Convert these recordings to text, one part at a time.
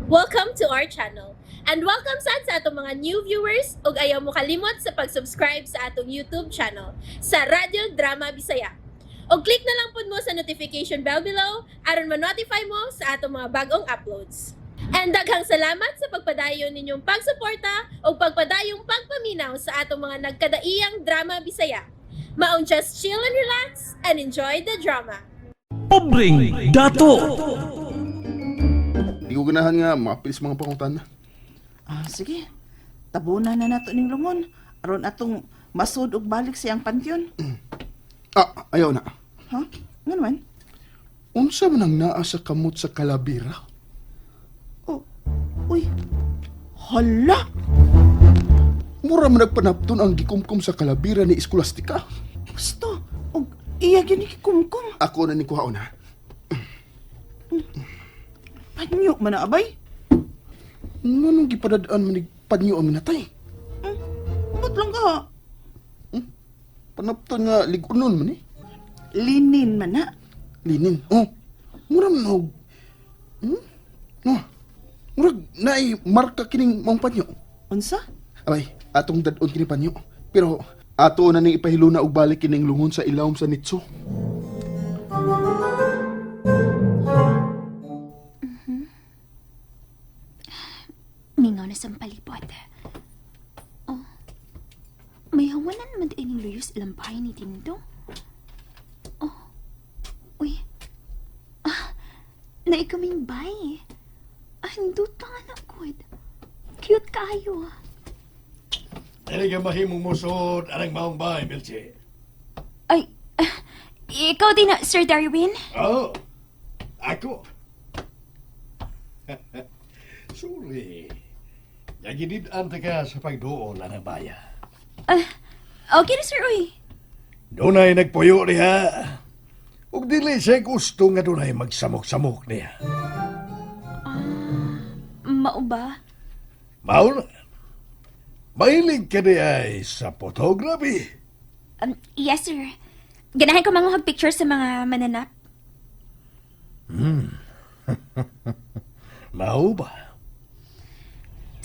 Welcome to our channel. And welcome sad sa atong mga new viewers ug ayaw mo kalimot sa pag-subscribe sa atong YouTube channel sa Radyo Drama Bisaya. Og click na lang pud mo sa notification bell below aron ma-notify mo sa atong mga bagong uploads. And daghang salamat sa pagpadayon ninyong pagsuporta ug pagpadayong pagpaminaw sa atong mga nagkadaiyang drama Bisaya. Maong just chill and relax and enjoy the drama. Pobreng Dato. Di ko ganahan nga mapilis mga pangutana. Ah, sige. Tabunan na nato ning lungon aron atong masud og balik siyang pantheon. Ah, ayaw na. Ha? Ngano man? Unsa man ang naa sa kamot sa kalabira? Oh. Uy. Hala! Mura man nagpanapton ang gikumkum sa kalabira ni Escolastica. Gusto. Og iya gyud ni kumkum. Ako na ni kuhaon ha. Panyo man na abay. Nganong gipadadaan man ni panyo ang minatay? Ambot lang ka. Panapton nga ligunon man eh. Linin man na. Linin. Oh. Mura man og. No. Murag naay marka kining maong panyo. Unsa? Abay, atong dadon kini panyo. Pero ato na ning ipahiluna og balik kining lungon sa ilawom sa nitso. Mingaw na sa palibot. Oh, may hawanan man din luyos ilang bahay ni Tindo. Oh, uy. Ah, naikaming bay. Ah, hindot ka nga na, good. Cute kayo. Dili ka mahimong musod anang maong bahay, Bilche. Ay, ah, ikaw din na, Sir Darwin? Oo. Ako. Sorry. Naginid-an ta ka sa pagduol anang baya. Ah, okay na, sir, uy. Dunay nagpuyo niya. Ug dili siya gusto nga dunay magsamok-samok niya. Mao ba? Mao na. Mahilig ka di ay sa photography. Yes, sir. Ganahan ko manguhag picture sa mga mananap. Mao ba?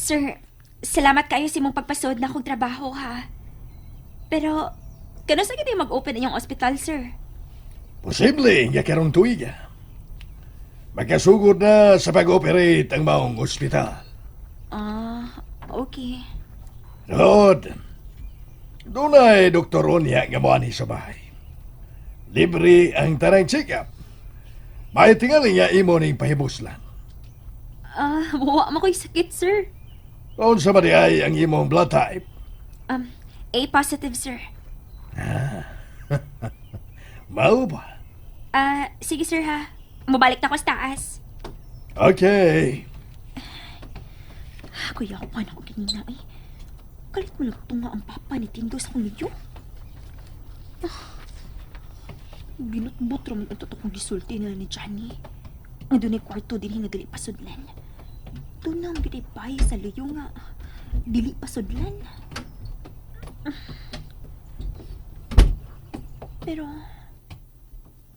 Sir, salamat kayo sa imong pagpasod na akong trabaho, ha. Pero, kano sa gid mag-open inyong ospital, sir? Posible nga karong tuiga. Makasugod na sa pag-operate ang maong ospital. Ah, okay. Rod, dunay Doktor Onya nga moani sa bahay. Libre ang tanang check-up. May tingali nga imo ning pahibuslan. Ah, wa mo ko'y sakit, sir. Unsa ba di ay ang imong blood type? A positive, sir. Mao ba? Ah, sige, sir, ha. Mabalik na ako sa taas. Okay. Ah, kuya, paano ako ganina, eh. Kalit mo lang tunga ang papa ni Tindo sa kong liyo. Ah, binutbut raman ang totoong gisulti nila ni Johnny. Nga doon ay kwarto din nga dili pasudlan. Doon na ang gidipay sa luyo nga. Dili pasudlan. Ah. Pero,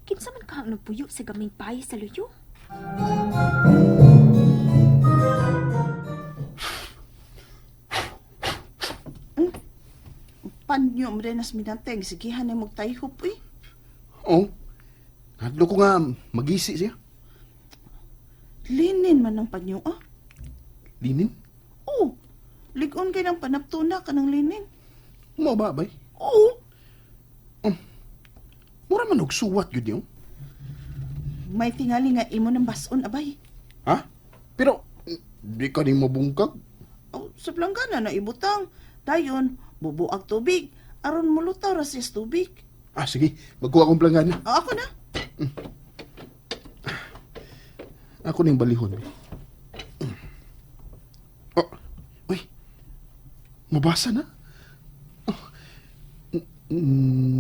kinsa man ka ang nagpuyo sa gamay pay sa luyo? Panyo mo rin nas minateng. Sigihan na magtayhop uy. Oh. Hadlo ko nga magisi siya. Linin man ang panyo ah. Linin? Oh. Ligon kay ng panaptuna ka ng linin. Mao ba abay? Oo. Mura man og suwat gyud niyo. May tingali nga imo ng bason abay. Ha? Pero di ka ning mabungkag. Oh, sa planggana na ibutang. Dayon, bubuag tubig. Aron mulutaw ra siya sa tubig. Ah, sige. Magkuha akong planggana. Ah, ako na. Ako ning balihon. Oh, uy. Mabasa na. Oh.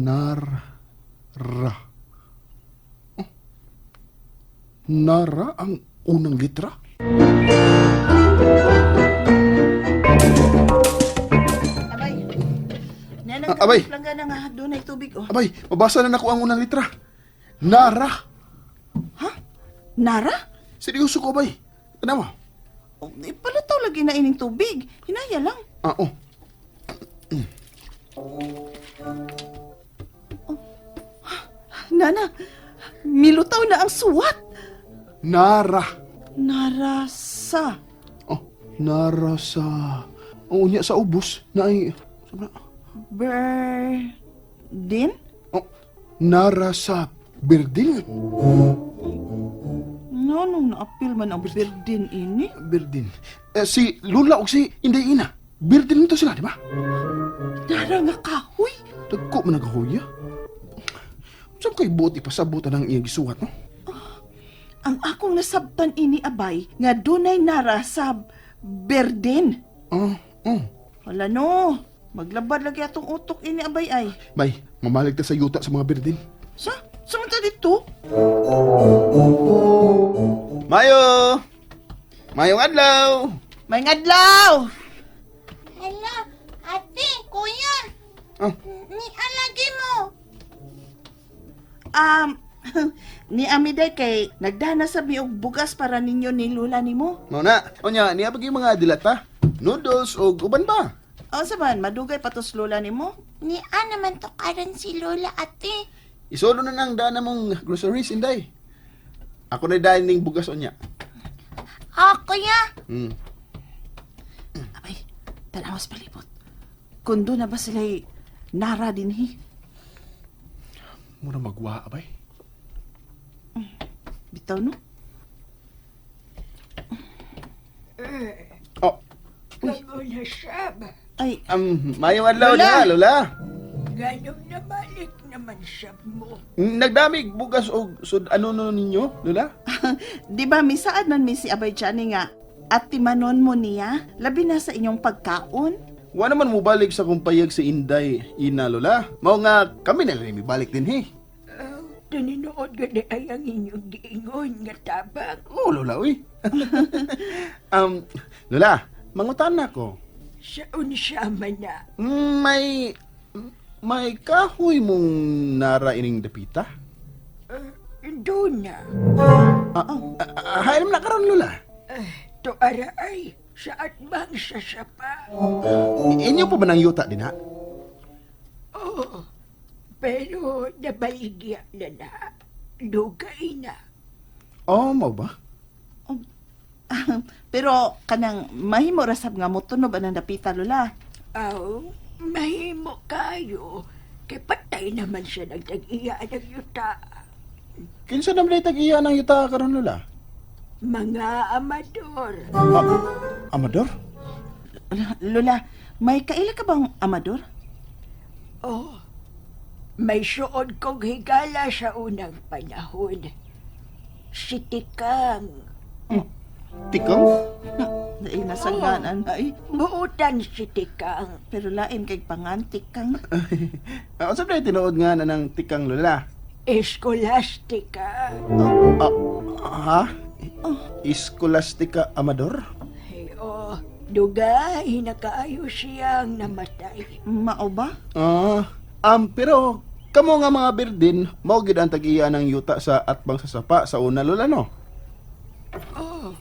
Nara. Oh. Nara ang unang litra? Abay. Nanang Ah, abay. planggana nga dunay tubig oh. Abay, mabasa na nako ang unang litra. Nara. Ha? Nara? Seryoso ko, abay. Tanawa. Oh, ipalutaw lagi na ining tubig. Hinaya lang. Ah, oh. Nana, milutaw na ang suwat. Nara. Narasa. Oh, nara sa... Oh, unya sa ubos na ay... Sa Berdin? Oh, nara sa Berdin. No, nung naapil man ang berdin ini. Berdin. Eh, si Lula o si Inday Ina. Berdin nito sila, di ba? Nara nga kahoy. Dagko man nagkahoya. Saan kay buot ipasabutan ang iyang gisuwat, no? Ang akong nasabtan ini abay nga dunay nara sa berdin. Ah, oh. Wala no. Maglabad lagi atong utok ini abay ay. Bay, mamalig ta sa yuta sa mga berdin. Sa? Samanta dito? Mayo! Mayong adlaw! May ngadlaw! Hala, ate, kuya. Ah. Ni alagi mo. Ni Amiday kay nagdana sa miog bugas para ninyo ni Lula nimo. Mao na. Unya, niya pag yung mga dilata? Noodles o uban ba? O sa man, madugay pa tos Lola nimo. Ni naman to karon si Lola, ate. Isolo na nang dana mong groceries, Inday. Ako na dahil ning bugas unya. Ah, kuya. Abay, tanawas palibot. Kundo na ba sila'y nara dinhi? Mura magwa, abay. Bitaw no? Oh, Kagula sab. Ay, mayong adlaw Lola! niya, Lola. Ganong nabalik naman sab mo. Nagdamig bugas og sud ano no ninyo, Lola? di ba misaad man mi si Abay Johnny nga at timanon mo niya, labi na sa inyong pagkaon? Wa naman mo balik sa kumpayag si Inday, Ina, Lola. Mao nga kami na lang balik din he. Oh, tininood gani ay ang inyong giingon nga tabang. Oh, Lola, uy. um, Lola, mangutan na ko. Sa unsa man na. May kahoy mong nara ining dapita? Doon na. Ah, ah, hayam na karon, Lola. To ara ay sa atbang sa sapa. Inyo pa ba ng yuta din ha? Oh, pero nabaligya na na. Dugay na. Oh, mao ba? Pero kanang mahimo rasab nga motunob anang dapita Lola. Aw, mahimo kayo. Kay patay naman siya nagtag-iya ng yuta. Kinsa naman ay tag-iya ng yuta karon, Lola? Mga amador. Ah, amador? Lola, may kaila ka bang amador? Oh, may suod kong higala sa unang panahon. Si Tikang. Tikong? Dahil nasangganan ay. Buutan si Tikang. Pero lain kay pangantik kang. Ah, unsa ba tinuod nga na ng tikang, Lola? Eskolastika. Ah, ha? Iskolastika Amador? Ay, oh, dugay na kaayo siyang namatay. Mao ba? Ah, pero kamo nga mga birdin, mao gid ang tag-iya ng yuta sa atbang sa sapa sa una, Lola, no? Oh.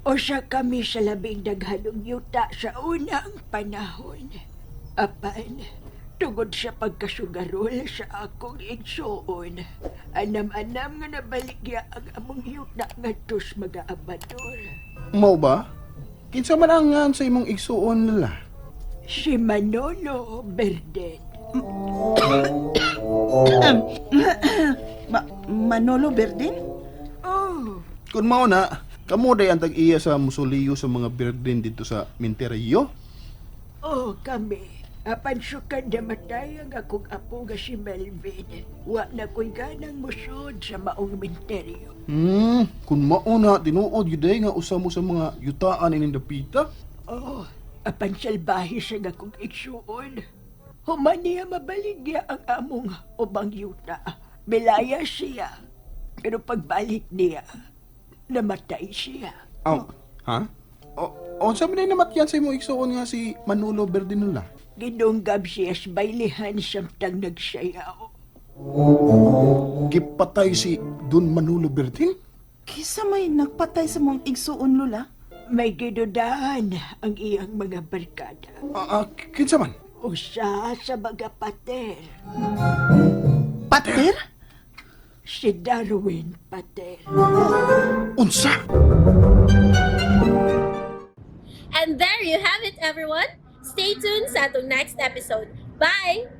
Usa kami sa labing daghanong yuta sa unang panahon. Apan, tungod sa pagkasugarol sa akong igsuon, anam-anam nga nabaligya ang among yuta ngadto sa mga amador. Mao ba? Kinsa man ang ngan sa imong igsuon, Lola? Si Manolo Berden. Manolo Berdin? Oh, Kung mao na, kamo day ang tag-iya sa musuliyo sa mga birdin dito sa Minterio. oh kami. Apan sukad namatay ang akong apo nga si Melvin. Wa na ko'y ganang musod sa maong minteryo. Kung mao na, tinuod yun day nga usa mo sa mga yutaan ining dapita. Oh, apan salbahe sa akong igsuon. Human niya mabaligya ang among ubang yuta. Bilaya siya. Pero pagbalik niya, namatay siya. Aw, ha? O, unsa man day namatyan sa imong igsuon nga si Manolo Berdinola? Gidunggab siya sa baylihan samtang nagsayaw. Gipatay si Don Manolo Berdin? Kisa may nagpatay sa mong igsuon, Lola? May gidudahan ang iyang mga barkada. Kinsa man? Usa sa mga pater, Pater? si Darwin Pater. Unsa? And there you have it, everyone. Stay tuned sa atong next episode. Bye!